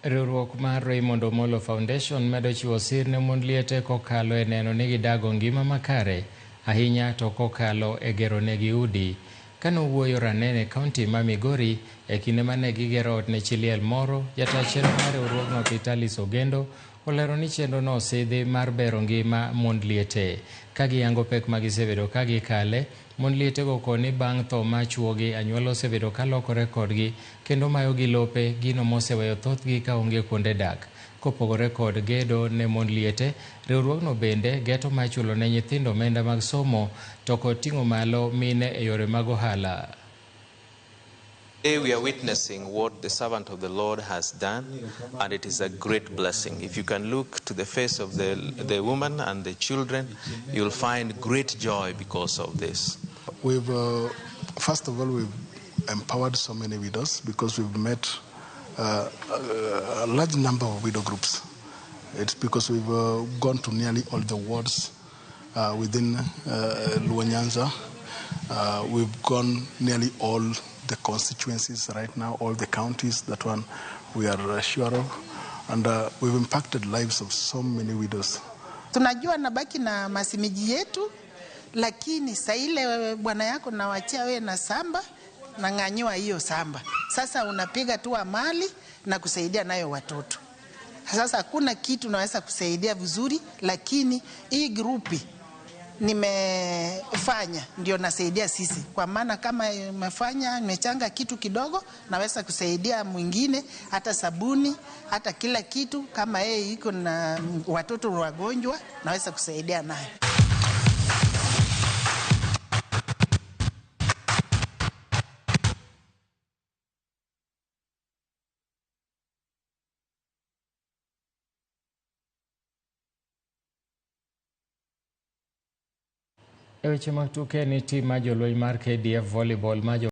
Riwruok mar Raymond Omolo Foundation medo chiwo sir ne mond liete kokalo e neno ni gidago ngima makare, ahinya to kokalo e gero negi udi. Kane owuoyo Ranen e kaunti ma Migori e kinde mane gigero ot ne chi liel moro, jata chenro mar riwruogno Vitalis Ogendo olero ni chenrono osidhi mar bero ngima mond liete. Ka giyango pek ma gisebedo ka gikale, mond lietego koni bang' tho ma chuogi anyuola osebedo ka lokore kodgi kendo mayogi lope gino moseweyo thothgi ka onge kuonde dak. Kopogore kod gedo ne mond liete, riwruogno bende geto mar chulo ne nyithindo omenda mag somo to kod ting'o malo mine e yore mag ohala. Today we are witnessing what the servant of the Lord has done, and it is a great blessing. If you can look to the face of the woman and the children, you'll find great joy because of this. First of all, we've empowered so many widows because we've met a large number of widow groups. It's because we've gone to nearly all the wards within Luo Nyanza. We've gone nearly all the constituencies right now, all the counties, that one we are sure of. And we've impacted lives of so many widows. Tunajua nabaki na mashemeji yetu, lakini saa ile bwana yako nawachia wewe na shamba nanyang'anywa hiyo shamba. Sasa unapiga tu mali na kusaidia nayo watoto. Sasa hakuna kitu naweza kusaidia vizuri, lakini hii group nimefanya ndio nasaidia sisi, kwa maana kama nimefanya nimechanga kitu kidogo, naweza kusaidia mwingine, hata sabuni, hata kila kitu. Kama yeye iko na watoto wagonjwa, naweza kusaidia nayo. E weche mag tuke ni tim mar jolweny mar KDF volleyball ma